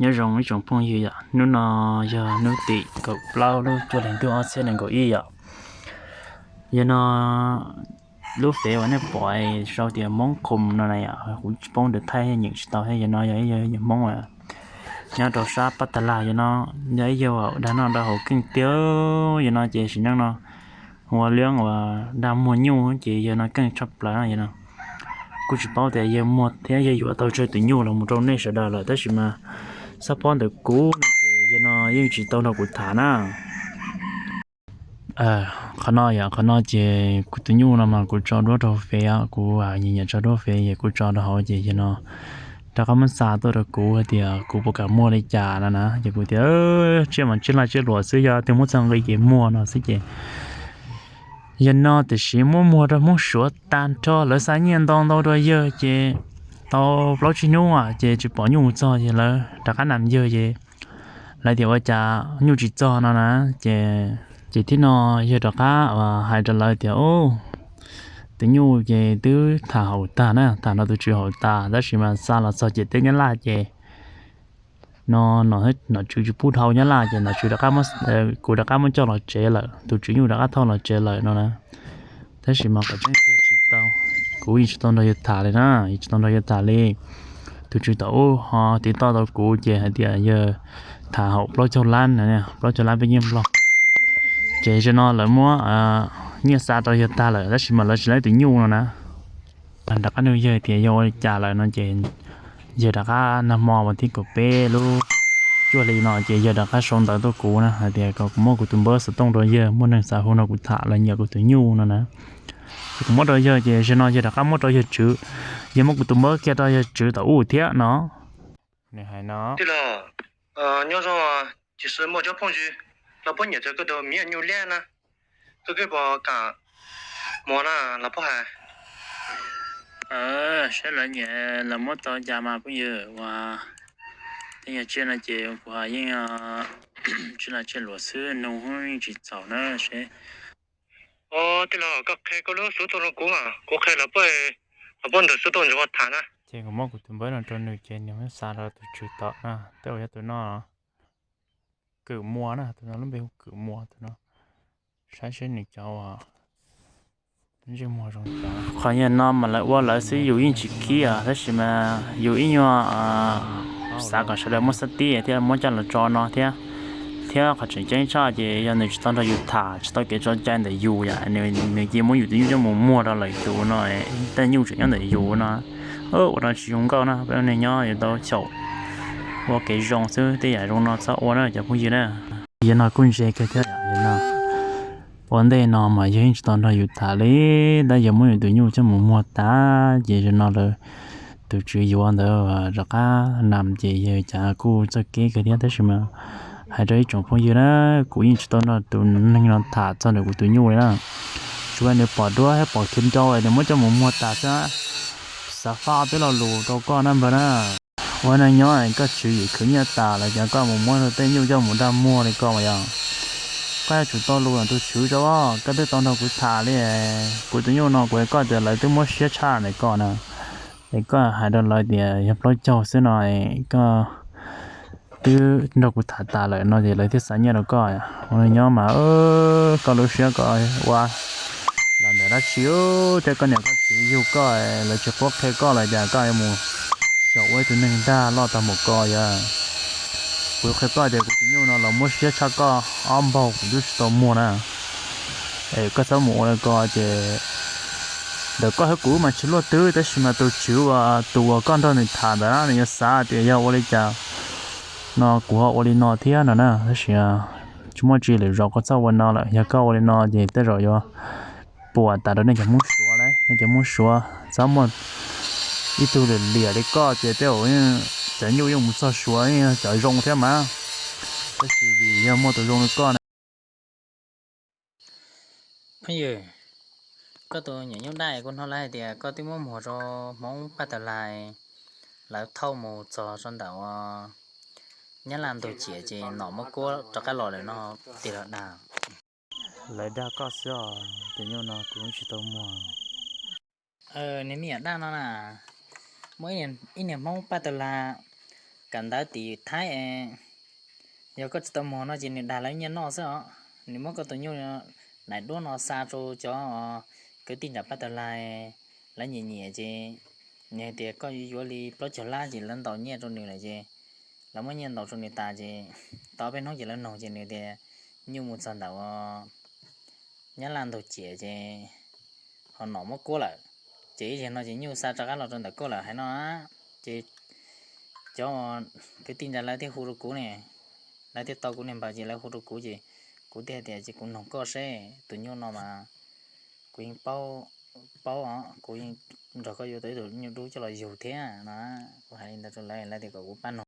Nyob zoo ib tsoom phooj ywg yom, hnub no yog hnub tim kaum plaub lub cuaj hli ntuj ob txhiab nees nkaum ib yom. Yog no lub fev uas nej pom sau tias Hmoob Qhum no na yom, kuv tsis paub ntawv Thaib nyeem tsis tau thiab. Yog no yog ib yawg Hmoob nyob rau sab Paj Tag Lag, yog no yog ib yawg dag noj dag haus keej tiag. Yog no ces sim neej no ua liab uas dag muag nyuj ces yawg no keej tshaj plaws no. Kuj tsis paub tias yawg muag thiab yawg yuav tau tsawg tus nyuj los mus rau nej sawv daws lawm, tab sis mas xab phob ntawm kuv no ces yawg no yeej tsis tau nrog kuv tham na. Qhov no yom, qhov no ces kuv tus nyuj no mas kuv tso duab rau hauv fev, kuv nyiam nyiam tso duab fev ces kuv tso rau hauv ces yawg no rov qab muab xa tuaj rau kuv hais tias kuv puas kam muag li cas no na. Ces kuv tias tsiaj mas tsiaj laj tsiaj luam xwb, yog twg muab txog nqi ces muag no xwb ces yawg no tiam sis muab muag rau Hmoob Suav tag nrho, lawv xa nyiaj ntau ntau rau yawg ces tau plaub tsib hnub ces tsis pom nyuj mus txog ces lawv rov qab nam yawg ces lawv tias ua cas nyuj tsis txog no na. Ces ces thib no yawg rov qab hais rau lawv tias tus nyuj ces twb tham haum tag na, tham nrog tus tswv haum tas, tab sis mas xa los txog ciam teb Nyab Laj ces no nom tswv tsis pub dhau Nyab Laj ces nom tswv, kuv rov qab muab coj los tsev lawm, tus tswv nyuj rov qab thauj los tsev lawm no na. Tab sis mas qhov tseeb tiag tsis tau, kuv yeej tsis tau nrog yawg tham li na, yeej tsis tau nrog yawg tham li. Tus tswv thaum ub ho tiv toj tau kuv ces hais tias yawg tham haum plaub caug lab, plaub caug lab peb nyiaj Nplog. Ces zaum no lawv muab nyiaj xa rau yawg tag lawm tab sis mas lawv tsis lees tus nyuj no na. Rov qab nug yawg tias yog ua li cas lawm no ces yawg rov qab, nag hmo vas thib kaum peb lub cuaj hli no ces yawg rov qab sau ntawv tuaj kuv na hais tias kom kuv muab kuv tus npawb xov tooj rau yawg, muaj neeg xav hu nrog kuv tham los nyiam kuv tus nyuj no na. Ces kuv muab rau yawg ces zaum no yawg rov qab muab rau yawg tswv, yawg muab kuv tus npawb kiag rau yawg tswv thaum ub thiab no. Nws hais no, tij laug, nyob zoo, cia li muaj cov phooj ywg los puab nyiam txog koj tus me nyuj liab na, koj puas kam muag na los puab hais. Saib lawv nyiam los muab tau cas mas phooj ywg, ua tej yog tsiaj no ces kuv yeej tsiaj laj tsiaj luam xwb, nug yeej tsis txaus na seb. Tij laug, koj qhia koj lub xov tooj rau kuv mas, kuv qhia los puab, los puab nrog xov tooj ntawd tham na. Ces kuv muab kuv tus npawb no rau nws ces nws muab xa rau tus tswv tom na, tej uas yog tus no, Kwm Muas na, tus no lub npe hu Kwm Muas tus no. Saib seb nws cov uas ntsej muag zoo cas. Qhov yog no mas lawv ua lawv xwb, yus yeej tsis khib os, tab sis mas yus ib nyuag xav kom sawv daws muab xab tib thiab muab coj los tso no thiab. Thiab qhov tseem ceeb tshaj ces yog nws tsis tau nrog yus tham, tsis tau kev tso cai ntawm yus yom, nws cia muab yus tus nyuj coj mus muag rau lawm yus no, tej nyuj tseem nyob ntawm yus no. Ua rau tsis zoo nkauj na, peb ua neeg nyob yuav tau xyaum ua kev zoo xwb, tej yam zoo no txhob ua na cov phooj ywg na. Yawg no kuj ntse kawg thiab, yawg no ua ntej no mas yawg yeej tsis tau nrog yus tham li, tab yawg muab yus tus nyuj coj mus muag tas ces zaum no lawv tus tswv yuav ntawd rov qab nam ces yawg cas kuj txoj kev kawg thiab, tab sis mas hais rau ib tsoom phooj ywg na, kuv yeej tsis tau nrog tus neeg no tham txog ntawm kuv tus nyuj li na. Tsuas nws pom duab thiab pom khiv ncau nws muab coj mus muag tas xwb. Xav faj peb lo lus rau koj na npawg na. Ua neeg nyob koj tswv yim khwv nyiaj tas lawm ces koj mus muab tej nyuj coj mus dag muag li koj mas yog. Koj yuav tsum tau lus tus tswv tso, koj twb tau nrog kuv tham li. Kuv tus nyuj no kuv hais koj tias lawv twb muab siab tshaj ntawm koj na. Es koj hais rau lawv tias yog plaub caug xwb no, koj twb nrog kuv tham tas lawm no ces lawv thiaj xa nyiaj rau koj. Ua neeg nyob mas koj lub siab koj ua los ntawm dab tsi, thiab koj niam koj txiv yug koj, lawv tsis qhuab qhia koj los cas koj yuav mus xyaum ua ib tug neeg dag loj tag npaum ko yog. Kuv qhia koj tias kuv tus nyuj no los muab siab tshaj koj ob npaug kuv twb tsis tau muag na. Es koj txhob mus ua li ko ces ntawm koj thiab kuv mas tsis luaj twg, tab sis mas tus tswv uas tus uas koj nrog nws tham ntawd na nws yuav xav tias yog ua li cas no kuv ho ua li no thiab no na. Tab sis tsis muaj tsi lwm zaus koj txhob ua no lawm, yog koj ua li no ces tej zaum yuav puas tas rau nej cov Hmoob Suav lauj. Nej cov Hmoob Suav txhob muaj ib tug liam liam li koj ces tej zaum cov nyuj yeej mus txog Suav cov zoo thiab mas. Tab sis vim yog muaj tus zoo li koj na. Phooj ywg, koj tus nyuam nyuj daj kuv hnov lawv hais tias koj twb muab muag rau Hmoob Paj Tag Lais, lawv thauj mus txog rau ntawm Nyab Laj ntug ciam ces nom muab kuab rov qab los lawm no, tiag los dag? Lawv dag koj xwb os, tus nyuj no kuv tsis tau muag. Nws me nyuam daj no na, muaj ib niag Hmoob Paj Tag Lais kawm ntawv tim Thaib, yog koj tsis tau muag no ces nws dag lawv nyiaj noj xwb os. Nws muab koj tus nyuj nais duab no xa rau cov kwv tij nram Paj Tawg Lais, lawv nyiam nyiam ces nws hais tias koj yuav li plaub caug lab ces lawv ntaus nyiaj rau nws lawm ces lawv muab nyiaj ntaus rau nws tas ces tau peb hnub ces lawv noog ces nws tias nyuj mus txog ntawm ua Nyab Laj ntug ciam ces ho nom muab kuab lawm. Ces ib zaug no ces nyuj xa rov qab los rau ntawm koj lawm hais no. Ces cov kwv tij nram lawv thiaj hu rau kuv ne, lawv thiaj tau kuv niag npawb ces lawv hu rau kuv ces kuv thiaj hais tias ces kuv noog koj seb tus nyuj no mas kuv yeej paub, paub os, kuv yeej nrog koj yuav tau ib tug nyuj dub coj los yug thiab no. Kuv hais li ntawd rau lawv, lawv tias kom kuv pab noog.